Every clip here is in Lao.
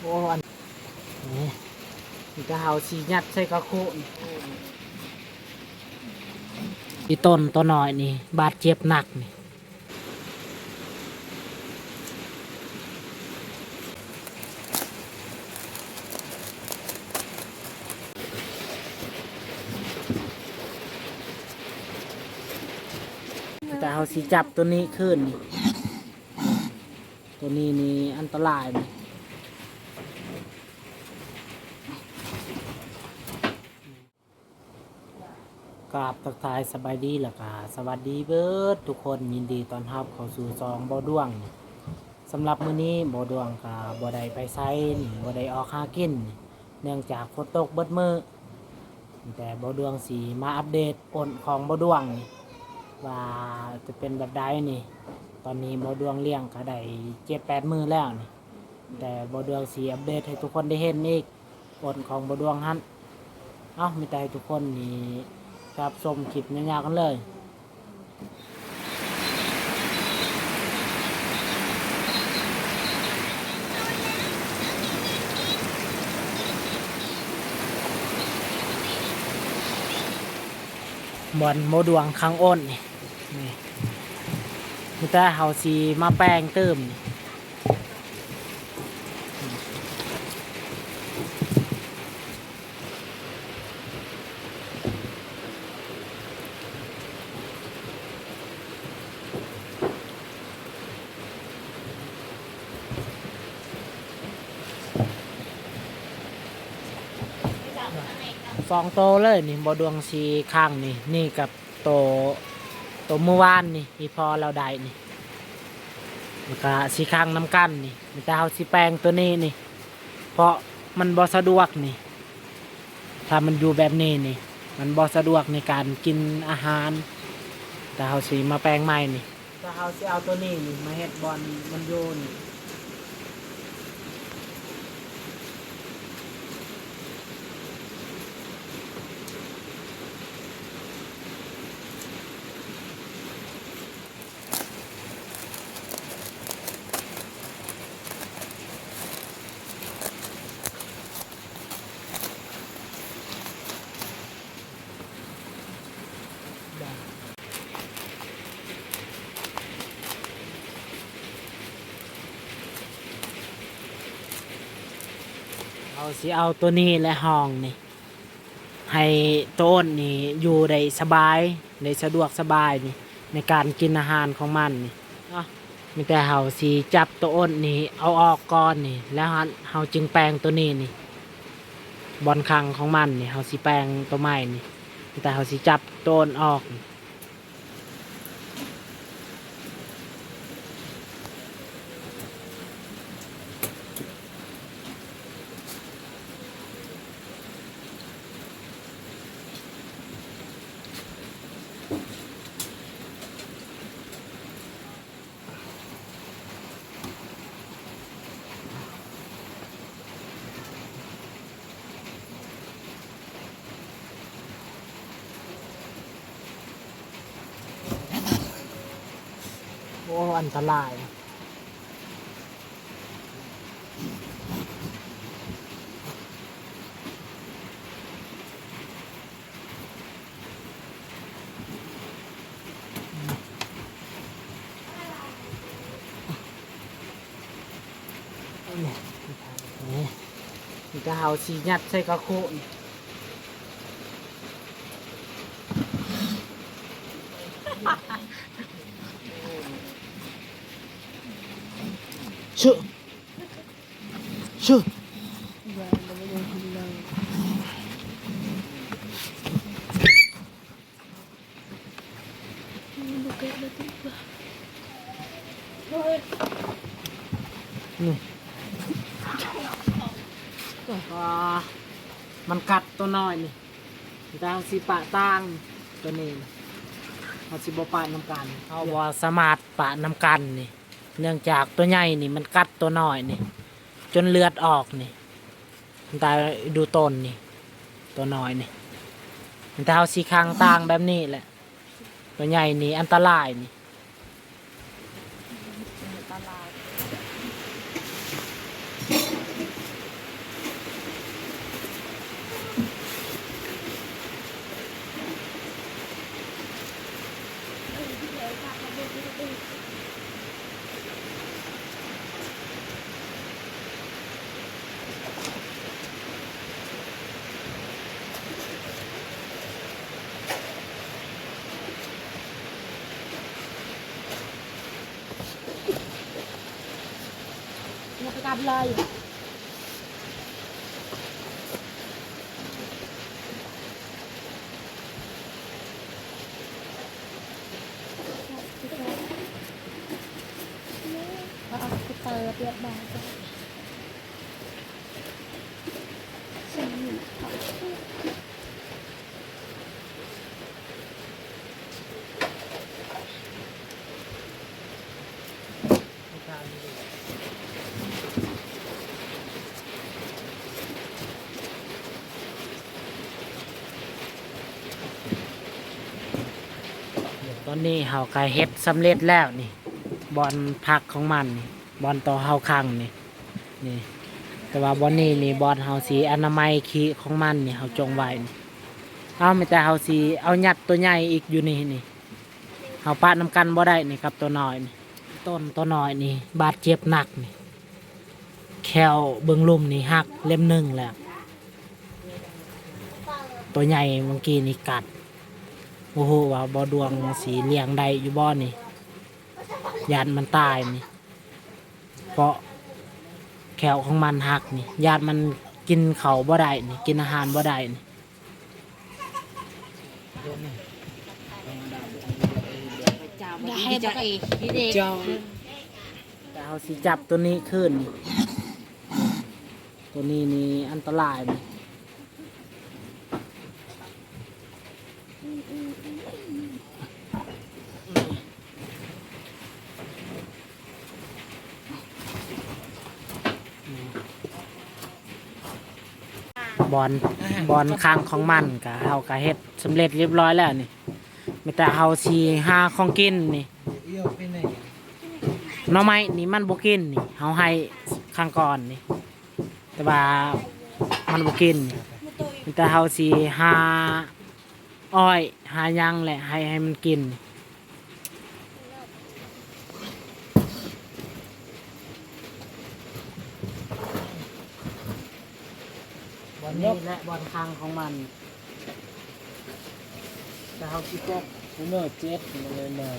ໂອ້ ອັນນີ້ ນີ້ກະເຮົາຊິຍັດໃສ່ກະໂຄະນີ້. ອີ່ຕົນໂຕນ້ອຍນີ້ບາດເຈັບໜັກນີ້. ແຕ່ເຮົາຊິຈັບໂຕນີ້ຄືນນີ້ ໂຕນີ້ນີ້ອັນຕະລາຍນີ້. ກາບທັກທາຍສະບາຍດີ ແລ້ວກະສະຫວັດດີເບິດທຸກຄົນ, ຍິນດີຕ້ອນຮັບເຂົ້າສູ່ຊ່ອງບໍ່ດວງ. ສຳລັບມື້ນີ້ບໍ່ດວງກະບໍ່ໄດ້ໄປໃສນີ້ ບໍ່ໄດ້ອອກຫາກິນນີ້ ເນື່ອງຈາກຝົນຕົກເບິດມື້. ແຕ່ບໍ່ດວງຊິມາອັບເດດໂອນຂອງບໍ່ດວງນີ້ ວ່າຈະເປັນແບບໃດນີ້. ຕອນນີ້ບໍ່ດວງລ້ຽງກະໄດ້ເຈັດແປດມື້ແລ້ວນີ້ ແຕ່ບໍ່ດວງຊິອັບເດດໃຫ້ທຸກຄົນໄດ້ເຫັນອີກ ໂອນຂອງບໍ່ດວງຫັ້ນ. ເອົ້າ ມີແຕ່ໃຫ້ທຸກຄົນນີ້ຮັບຊົມຄລິບຍາວໆກັນເລີຍ. ບ່ອນບໍ່ດວງຂັງໂອນນີ້ ນີ້ ມີແຕ່ເຮົາຊິມາແປງຕື່ມນີ້. ສອງໂຕເລີຍນີ້ ບໍ່ດວງຊິຂັງນີ້ ນີ້ກັບໂຕ ໂຕມື້ວານນີ້ ອີ່ພໍ່ລາວໄດ້ນີ້ ແລ້ວກະຊິຂັງນຳກັນນີ້. ມີແຕ່ເຮົາຊິແປງໂຕນີ້ນີ້ ເພາະມັນບໍ່ສະດວກນີ້ ຖ້າມັນຢູ່ແບບນີ້ນີ້ ມັນບໍ່ສະດວກໃນການກິນອາຫານ. ແຕ່ເຮົາຊິມາແປງໃໝ່ນີ້ ແຕ່ເຮົາຊິເອົາໂຕນີ້ນີ້ມາເຮັດບ່ອນມັນຢູ່ນີ້. ເຮົາຊິເອົາໂຕນີ້ແຫຼະ ຫ້ອງນີ້ ໃຫ້ໂຕອ້ນນີ້ຢູ່ໄດ້ສະບາຍ ໄດ້ສະດວກສະບາຍນີ້ ໃນການກິນອາຫານຂອງມັນນີ້ເນາະ. ມີແຕ່ເຮົາຊິຈັບໂຕອ້ນນີ້ເອົາອອກກ່ອນນີ້ ແລ້ວເຮົາຈຶ່ງແປງໂຕນີ້ນີ້ ບ່ອນຂັງຂອງມັນນີ້ ເຮົາຊິແປງໂຕໃໝ່ນີ້. ມີແຕ່ເຮົາຊິຈັບໂຕອ້ນອອກ. ໂອ້ ອັນຕະລາຍ. ນີ້ ນີ້ກະເຮົາຊິຍັດໃສ່ກະໂຄະນີ້. ຊຶ ຊຶ. ນີ້ ມັນກັດໂຕນ້ອຍນີ້ ແຕ່ເຮົາຊິປະຕ່າງໂຕນີ້ ເຮົາຊິບໍ່ປະນຳກັນ ເຮົາບໍ່ສາມາດປະນຳກັນນີ້ ເນື່ອງຈາກໂຕໃຫຍ່ນີ້ມັນກັດໂຕນ້ອຍນີ້ ຈົນເລືອດອອກນີ້. ແຕ່ດູຕົນນີ້ ໂຕນ້ອຍນີ້ ແຕ່ເຮົາຊິຂັງຕ່າງແບບນີ້ແຫຼະ ໂຕໃຫຍ່ນີ້ອັນຕະລາຍນີ້. ອັນຕະລາຍ. ກັບເລີຍ ເອົາສະກູດເຕີລຽບຮ້ອຍ. ຕອນນີ້ເຮົາກະເຮັດສຳເລັດແລ້ວນີ້ ບ່ອນພັກຂອງມັນນີ້ ບ່ອນຕໍ່ເຮົາຂັງນີ້ ນີ້ ແຕ່ວ່າບ່ອນນີ້ນີ້ ບ່ອນເຮົາຊິອະນາໄມຂີ້ຂອງມັນນີ້ ເຮົາຈົ່ງໄວ້ນີ້ ເອົາ ມີແຕ່ເຮົາຊິເອົາຍັດຕົວໃຫຍ່ອີກຢູ່ນີ້ນີ້ ເຮົາປະນຳກັນບໍ່ໄດ້ນີ້ກັບຕົວນ້ອຍນີ້ ຕົ້ນຕົວນ້ອຍນີ້ບາດເຈັບໜັກນີ້ ແຂ້ວເບິ່ງລຸ່ມນີ້ຫັກເຫຼັ້ມໜຶ່ງແລ້ວ ຕົວໃຫຍ່ເມື່ອກີ້ນີ້ກັດ ບໍ່ຮູ້ວ່າບໍ່ດວງຊິລ້ຽງໄດ້ຢູ່ບໍ່ນີ້ ຢ້ານມັນຕາຍນີ້ ເພາະແຂ້ວຂອງມັນຫັກນີ້ ຢ້ານມັນກິນເຂົ້າບໍ່ໄດ້ນີ້ ກິນອາຫານບໍ່ໄດ້ນີ້. ຢ່າໃຫ້ ເຈົ້າ ແຕ່ເຮົາຊິຈັບຕົວນີ້ຂຶ້ນ ຕົວນີ້ນີ້ອັນຕະລາຍນີ້ ບ່ອນ ບ່ອນຂັງຂອງມັນກະ ເຮົາກະເຮັດສຳເລັດລຽບຮ້ອຍແລ້ວນີ້ ມີແຕ່ເຮົາຊິຫາຂອງກິນນີ້ ໜໍ່ໄມ້ນີ້ມັນບໍ່ກິນນີ້ ເຮົາໃຫ້ຄັ້ງກ່ອນນີ້ ແຕ່ວ່າມັນບໍ່ກິນ ມີແຕ່ເຮົາຊິຫາອ້ອຍຫາຫຍັງແຫຼະ ໃຫ້ ໃຫ້ມັນກິນ. ບ່ອນນີ້ແຫຼະບ່ອນຂັງຂອງມັນ ແຕ່ເຮົາຊິປົກ ເມື່ອເຈັບ ເມື່ອ ເມື່ອ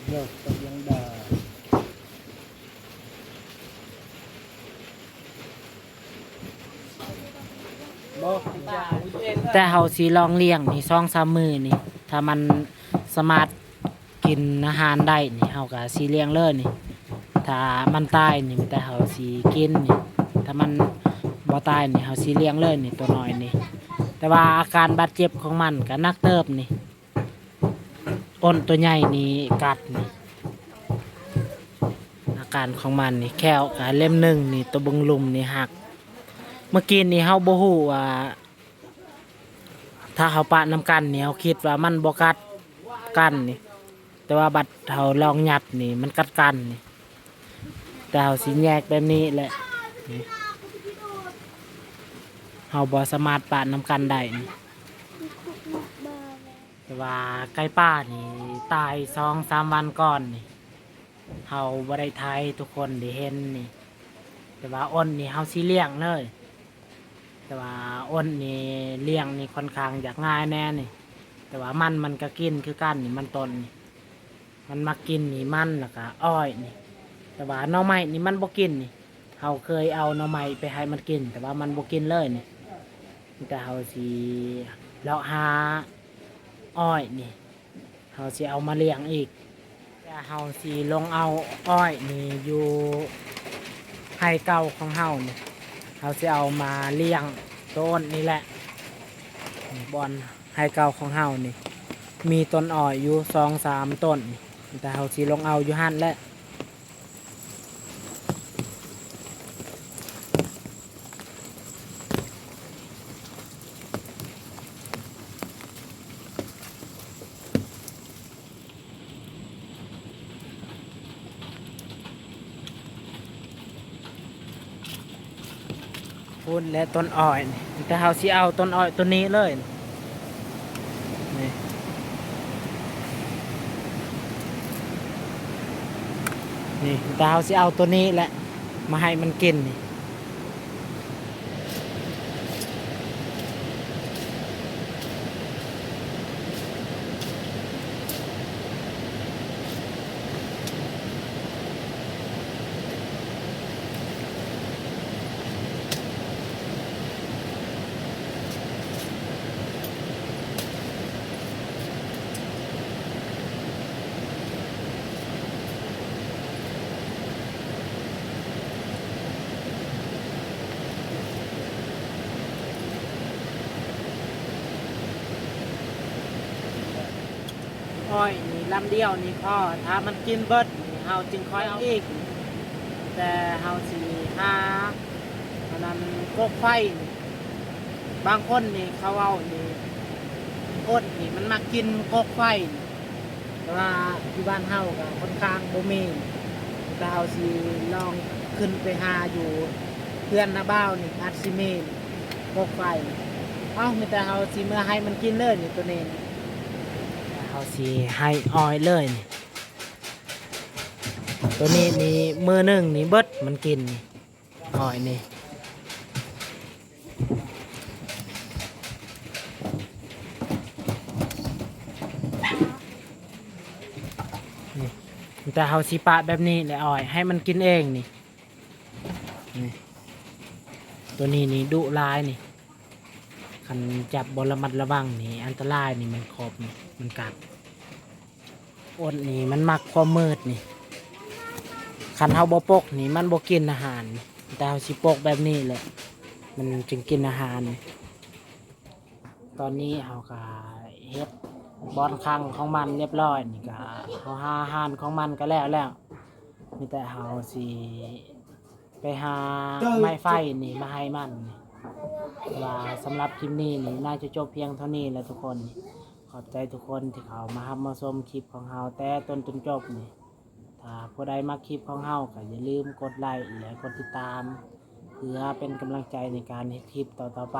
ເລີກ ເລີກ ເລີກ ແຕ່ເຮົາຊິລອງລ້ຽງນີ້ສອງສາມມື້ນີ້ ຖ້າມັນສາມາດກິນອາຫານໄດ້ນີ້ ເຮົາກະຊິລ້ຽງເລີຍນີ້ ຖ້າມັນຕາຍນີ້ ມີແຕ່ເຮົາຊິກິນນີ້ ຖ້າມັນບໍ່ຕາຍນີ້ ເຮົາຊິລ້ຽງເລີຍນີ້ ຕົວນ້ອຍນີ້ ແຕ່ວ່າອາການບາດເຈັບຂອງມັນກະໜັກເຕີບນີ້. ອ້ນຕົວໃຫຍ່ນີ້ກັດນີ້ ອາການຂອງມັນນີ້ ແຂ້ວກະເຫຼັ້ມໜຶ່ງນີ້ ຕົວເບິ່ງລຸ່ມນີ້ຫັກ ເມື່ອກີ້ນີ້ເຮົາບໍ່ຮູ້ວ່າ ຖ້າເຮົາປະນຳກັນນີ້ ເຮົາຄິດວ່າມັນບໍ່ກັດກັນນີ້ ແຕ່ວ່າບັດເຮົາລອງຍັດນີ້ ມັນກັດກັນນີ້ ແຕ່ເຮົາຊິແຍກແບບນີ້ແຫຼະ ນີ້ ເຮົາບໍ່ສາມາດປະນຳກັນໄດ້ນີ້. ແຕ່ວ່າໄກ່ປ່ານີ້ຕາຍສອງສາມວັນກ່ອນນີ້ ເຮົາບໍ່ໄດ້ຖ່າຍໃຫ້ທຸກຄົນໄດ້ເຫັນນີ້ ແຕ່ວ່າອ້ນນີ້ເຮົາຊິລ້ຽງເລີຍ ແຕ່ວ່າອ້ນນີ້ລ້ຽງນີ້ຄ່ອນຂ້າງຈະງ່າຍແດ່ນີ້ ແຕ່ວ່າມັນ ມັນກະກິນຄືກັນນີ້ ມັນຕົ້ນນີ້ ມັນມັກກິນນີ້ມັນ ແລ້ວກະອ້ອຍນີ້ ແຕ່ວ່າໜໍ່ໄມ້ນີ້ມັນບໍ່ກິນນີ້ ເຮົາເຄີຍເອົາໜໍ່ໄມ້ໄປໃຫ້ມັນກິນ ແຕ່ວ່າມັນບໍ່ກິນເລີຍນີ້ ມີແຕ່ເຮົາຊິເລາະຫາອ້ອຍນີ້ ເຮົາຊິເອົາມາລ້ຽງອີກ ແຕ່ເຮົາຊິລົງເອົາອ້ອຍນີ້ຢູ່ໄຮ່ເກົ່າຂອງເຮົານີ້ ເຮົາຊິເອົາມາລ້ຽງໂຕອ້ນນີ້ແຫຼະ ບ່ອນໄຮ່ເກົ່າຂອງເຮົານີ້ ມີຕົ້ນອ້ອຍຢູ່ສອງສາມຕົ້ນ ມີແຕ່ເຮົາຊິລົງເອົາຢູ່ຫັ້ນແຫຼະ. ພຸ້ນແຫຼະຕົ້ນອ້ອຍນີ້ ແຕ່ເຮົາຊິເອົາຕົ້ນອ້ອຍໂຕນີ້ເລີຍ ນີ້ ນີ້ ແຕ່ເຮົາຊິເອົາໂຕນີ້ແຫຼະ ມາໃຫ້ມັນກິນນີ້. ເ ອ້ອຍນີ້ລຳດຽວນີ້ພໍ ຖ້າມັນກິນເບິດນີ້ເຮົາຈຶ່ງຄ່ອຍເອົາອີກ. ແຕ່ເຮົາຊິຫາອັນນັ້ນກົກໄຟນີ້ ບາງຄົນນີ້ເຂົາເວົ້ານີ້ ອົດນີ້ມັນມັກກິນກົກໄຟນີ້ ແຕ່ວ່າຢູ່ບ້ານເຮົາກໍຄ່ອນຂ້າງບໍ່ມີ. ແຕ່ເຮົາຊິລອງຂຶ້ນໄປຫາຢູ່ເຮືອນນ້າບ່າວນີ້ ອາດຊິມີກົກໄຟ. ເອົ້າ ມີແຕ່ເຮົາຊິເມືອໃຫ້ມັນກິນເລີຍນີ້ ໂຕນີ້ ເຮົາຊິໃຫ້ອ້ອຍເລີຍນີ້. ໂຕນີ້ນີ້ ມື້ໜຶ່ງນີ້ເບິດມັນກິນນີ້ ອ້ອຍນີ້. ນີ້ ແຕ່ເຮົາຊິປະແບບນີ້ແຫຼະອ້ອຍ ໃຫ້ມັນກິນເອງນີ້. ນີ້ ໂຕນີ້ນີ້ດຸຫຼາຍນີ້ ຄັນຈັບບໍ່ລະມັດລະວັງນີ້ອັນຕະລາຍນີ້ ແມງຄອບນີ້ມັນກັດ. ອົດນີ້ມັນມັກຄວາມມືດນີ້ ຄັນເຮົາບໍ່ປົກນີ້ມັນບໍ່ກິນອາຫານ. ແຕ່ເຮົາຊິປົກແບບນີ້ແຫຼະ ມັນຈຶ່ງກິນອາຫານ. ຕອນນີ້ເຮົາກະເຮັດບ່ອນຂັງຂອງມັນລຽບລ້ອຍນີ້ ກະເຮົາຫາອາຫານຂອງມັນກະແລ້ວແລ້ວ. ມີແຕ່ເຮົາຊິໄປຫາໄມ້ໄຜ່ນີ້ມາໃຫ້ມັນ. ແຕ່ວ່າສຳລັບຄລິບນີ້ນີ້ ໜ້າຈະຈົບພຽງເທົ່ານີ້ແຫຼະທຸກຄົນ. ຂອບໃຈທຸກຄົນທີ່ເຂົ້າມາຮັບມາຊົມຄລິບຂອງເຮົາແຕ່ຕົ້ນຈົນຈົບນີ້. ຖ້າຜູ້ໃດມັກຄລິບຂອງເຮົາ ກໍຢ່າລືມກົດໄລ້ ແລະ ກົດຕິດຕາມ ເພື່ອເປັນກຳລັງໃຈໃນການເຮັດຄລິບຕໍ່ໆໄປ.